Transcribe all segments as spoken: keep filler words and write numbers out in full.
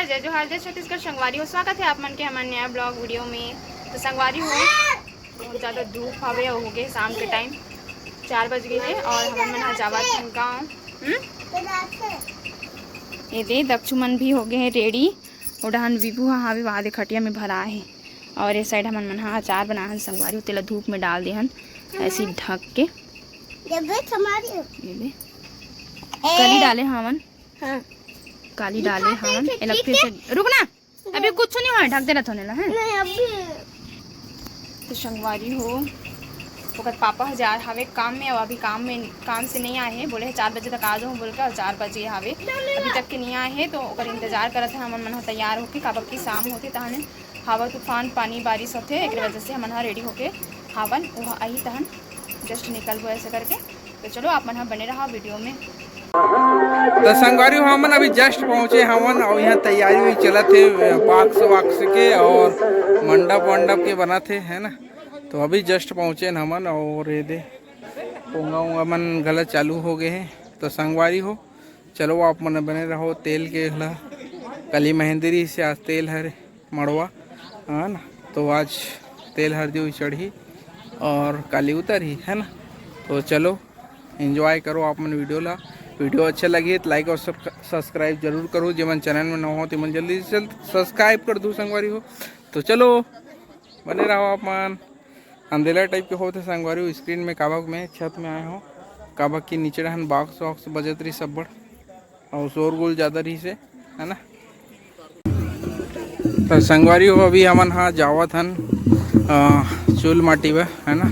जय जोहार, जय छत्तीसगढ़। संगवारी हो, स्वागत है आप मन के हमर नया ब्लॉग वीडियो में। तो संगवारी हो, बहुत ज़्यादा धूप हवे, हो गए शाम के टाइम चार बज गए है और हमन मन ह जावत हन गाँव। हम्म? ये दे दक्षु मन भी हो गए हैं रेडी। ओ डहन विभू हा हावे, वहाँ दे खटिया में भरा है। और ये साइड हमन मन हा अचार बनाए हन संगवारी हो, तेला धूप में डाल दे हन ऐसे ही ढक के। ये भी हमारी। ये दे। ए। कली डाले हमन। हाँ। काली ये डाले खाते हमन। थे, एला ठीक फिर है? से रुक ना। अभी कुछ नहीं हुआ है, ढक देना थोने ला, हैं? नहीं, अभी। तो संगवारी हो, ओकर पापा हजार हवे काम में, अब अभी काम में, काम से नहीं आए हैं, बोले हैं चार बजे तक आ जाऊँ बोल के, और चार बजे हवे, नहीं, नहीं, अभी तक के नहीं आए हैं। तो ओकर इंतजार करत है हमन मन ह तैयार होके, काबर कि शाम होते तहने हवा तूफान पानी बारिश होते, एक वजह से हमन ह रेडी होके हावन, वह आई तहन जस्ट निकलबो ऐसे करके। तो चलो, आप मन ह बने रहा वीडियो में। तो संगवारी हो, हमन अभी जस्ट पहुंचे हवन और यहाँ तैयारी भी चलत है, बाक्स वाक्स के और मंडप वंडप के बनत है, है ना। तो अभी जस्ट पहुंचे न हमन और ये दे पोंगा उंगा मन गलत चालू हो गए हैं। तो संगवारी हो, चलो आप मन बने रहो। तेल के ला कली मेहंदी रही से आज तेल हर मड़वा, है ना। तो आज तेल हरदी हुई चढ़ी और काली उतरही, है ना। तो चलो, एंजॉय करो आप मन वीडियो ला। वीडियो अच्छा लगे तो लाइक और सब्सक्राइब जरूर करो। जेमन चैनल में नवा हो तेमन जल्दी से जल्द सब्सक्राइब कर दो संगवारी हो। तो चलो, बने रहो आप मन। अंधेला टाइप के होते संगवारी हो, स्क्रीन में काबक में छत में आए हो, काबक की नीचे रहन बॉक्स वॉक्स बजत रही सब बड़। और शोरगुल ज़्यादा रही से, है ना। तो संगवारी हो, अभी हमन हा जावत हन, अ, चूल माटी बर, है ना।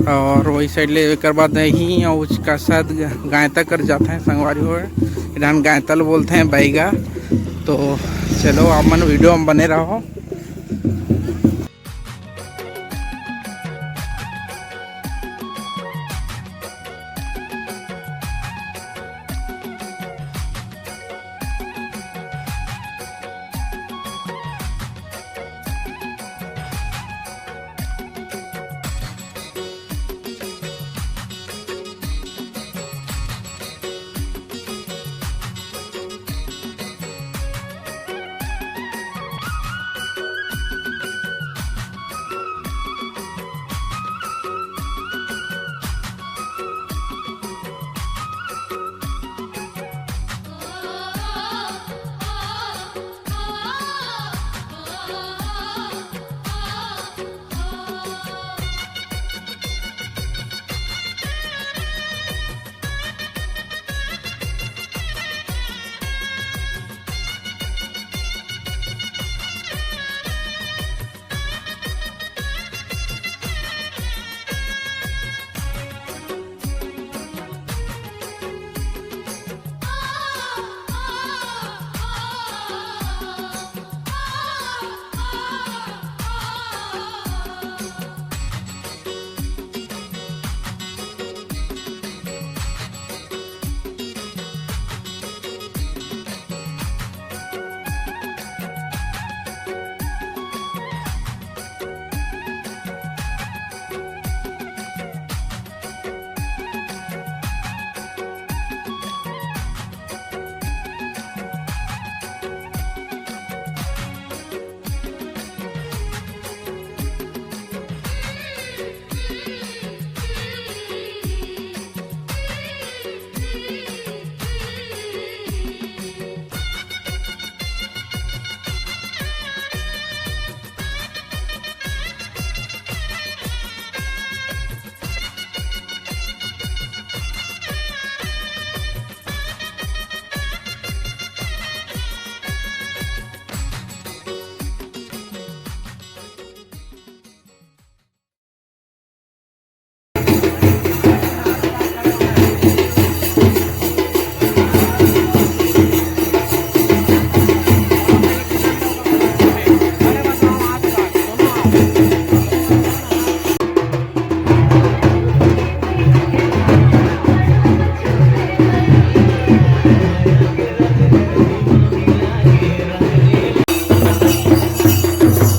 और वही साइड ले एकर बाद ही और उसका शायद गायता कर जाते हैं संगवारी हो। इधर गायता ल बोलते हैं बैगा। तो चलो, आप मन वीडियो में बने रहो।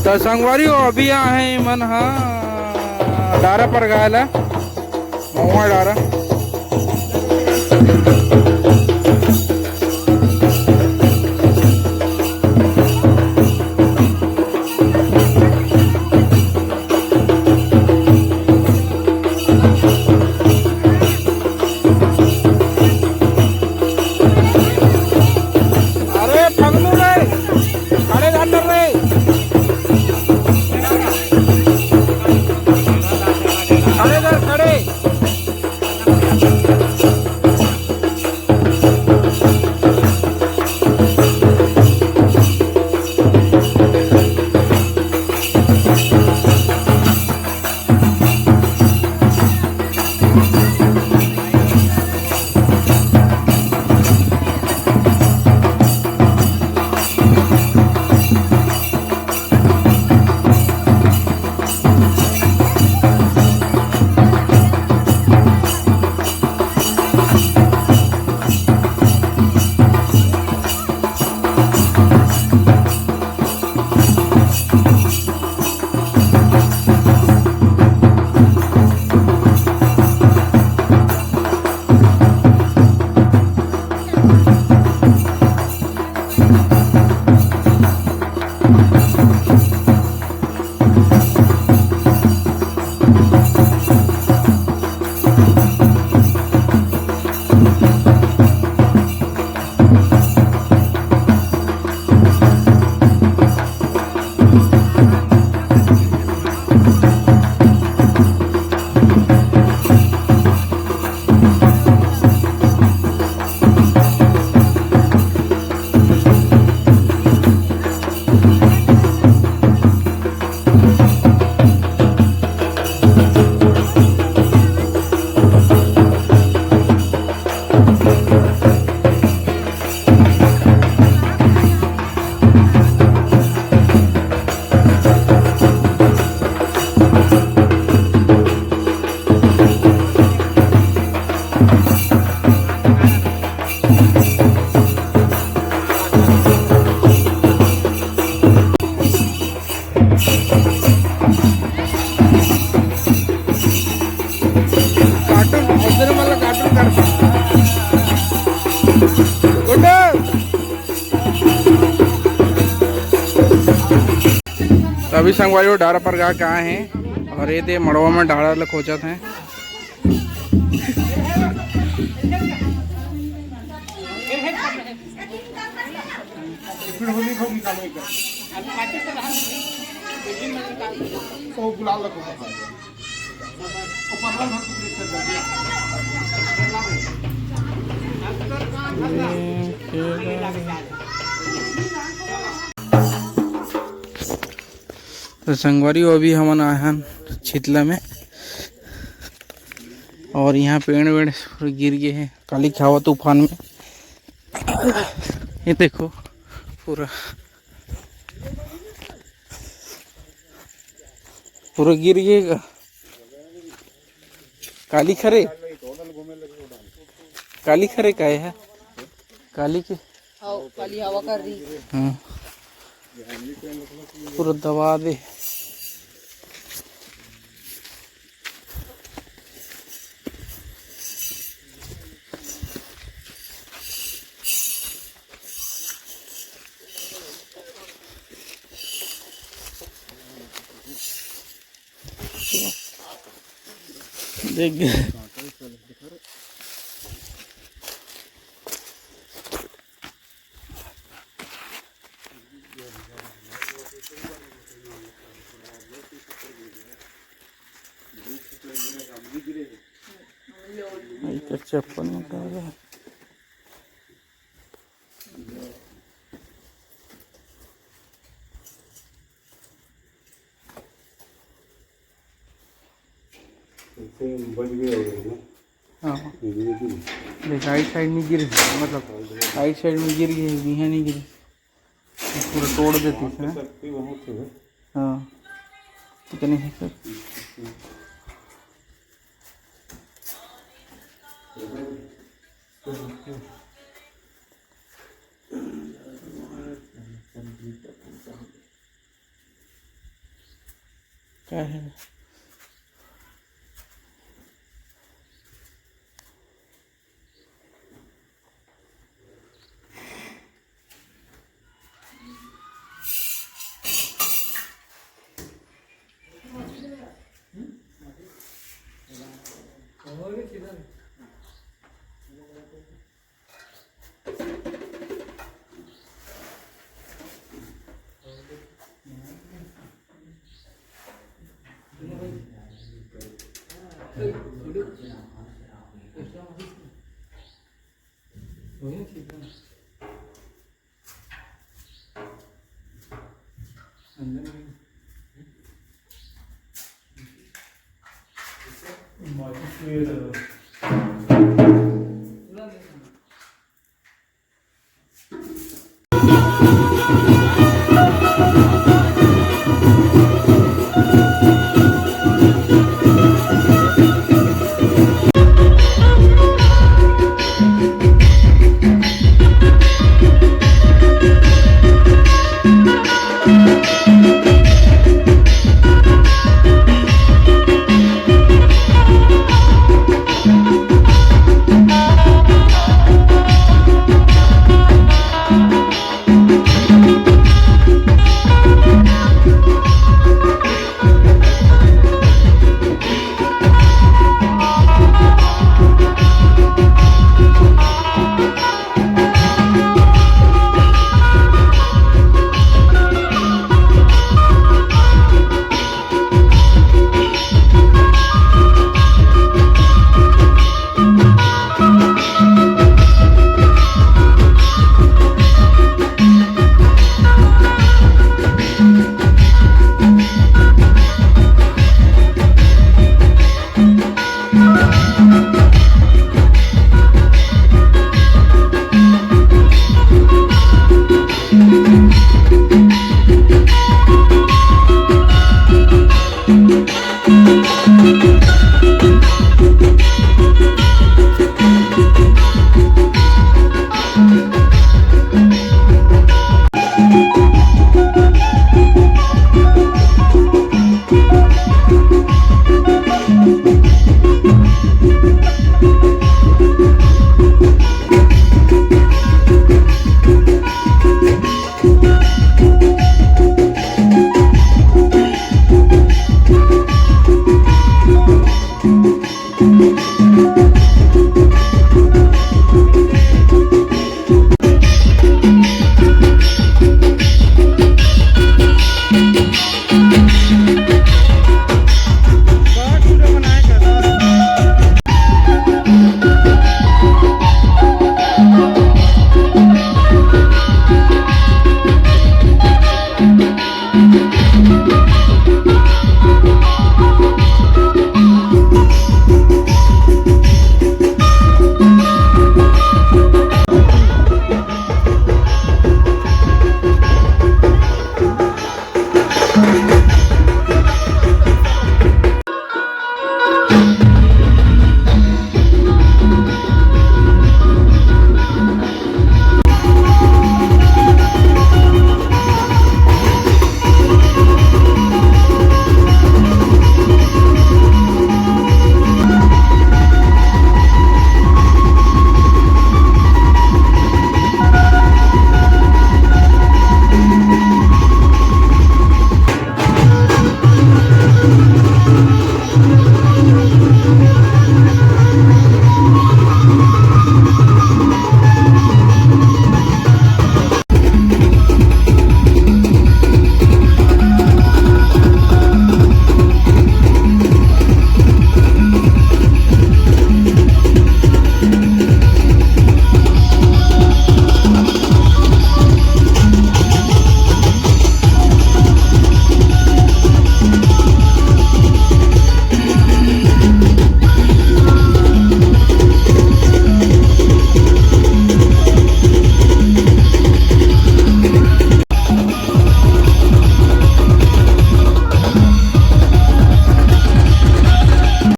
तो संगवारी हो, अभी आए हैं मन हा डारा पर गायला, महुआ डारा। तो अभी संगवारी हो डारा पर गा कहाँ है और ये दे मड़वा में डारा ल खोचत हैं। तो संगवारी हो, अभी हमन आए हन छितला में और यहाँ पेड़ वेड़ पूरा गिर गए हैं काली खावा तूफान में। ये देखो पूरा, पूरा गिर गए। काली खरे, काली खरे का है? काली के? हाँ, काली हवा कर रही। हाँ। पूरा दबा दे। देख। ये तो चप्पल निकाल रहा है। हाँ। देख, राइट साइड में गिर, मतलब राइट साइड में गिर गए, यहाँ नहीं गिरे। पूरा तोड़ देती है। हाँ, इतने ही सर। क्या है?